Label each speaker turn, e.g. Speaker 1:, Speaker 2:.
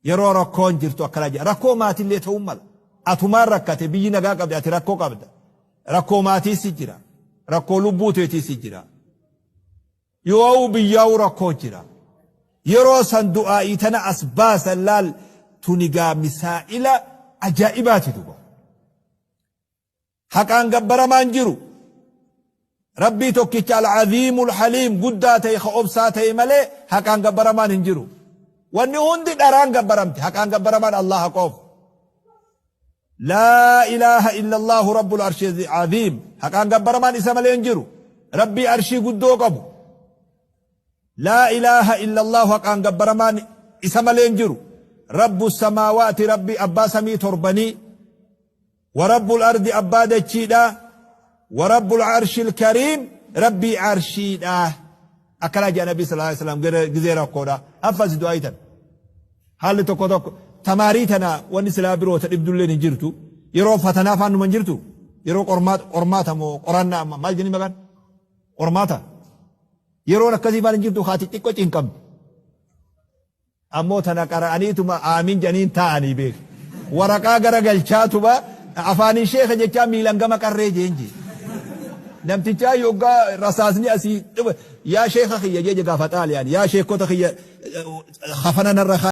Speaker 1: Yeroo rakkoon jirtu akkana jedha. Rakkoo maatillee ta'uu mala. Atumaan rakkate, biyyi nagaa qabdi, ati rakkoo qabda. Rakkoo maatiis jira. Rakkoo lubbuu teetiis jira. Yoo biyyaa'uu rakkoo jira. Yeroo san du'aa'ii tana as baasan. Laal, tuni gaa misaa'ila ajaa'ibaati duba. Haqaan gabbaramaan jiru Rabbii tokkicha al-aziimul haliim, guddaa ta'e ka obsaa ta'e malee haqaan gabbaramaan hin jiru. Wanni hundi dharaan gabbaramti. Haqaan gabbaramaan Allaha qofa. Laa ilaaha illallaahu rabbul arshi aziim. Haqaan gabbaramaan isa malee hin jiru. Rabbii arshii guddoo qabu. Laa ilaaha illallaahu, haqaan gabbaramaan isa malee hin jiru. Rabbu samaawaati, Rabbii abbaa samii torbanii. Wa rabbul ardi, abbaa dachiidha. Wa rabbul arshil kariim, Rabbii arshiidha. Akkana jedha Nabi sallallahu alaihi wasallam gizee rakkoodha. Haffasi du'aa tan. Haalli tokko tokko tamaarii tana wanni silaa biroo ta dhibdulleen hin jirtu. Yeroo fatanaa faan numa hin jirtu. Yeroo qormaata, qormaata moo qorannaa, amma maal jenni maqaan? Qormaata. Yeroon akkasii faan hin jirtu, haati xiqqoo cinqamti. Ammoo tana qara'aniituma aamiin jedhaniin taa'anii beeku. Waraqaa gara galchaatuma afaaniin sheeka jechaa miilan gama qarree jeen jee. Namtichaa yoggaa rasaasni asii, "Yaa sheeka kiyya," jee gaafa Xaaliyaan, "Yaa sheekota kiyya, kafana narra."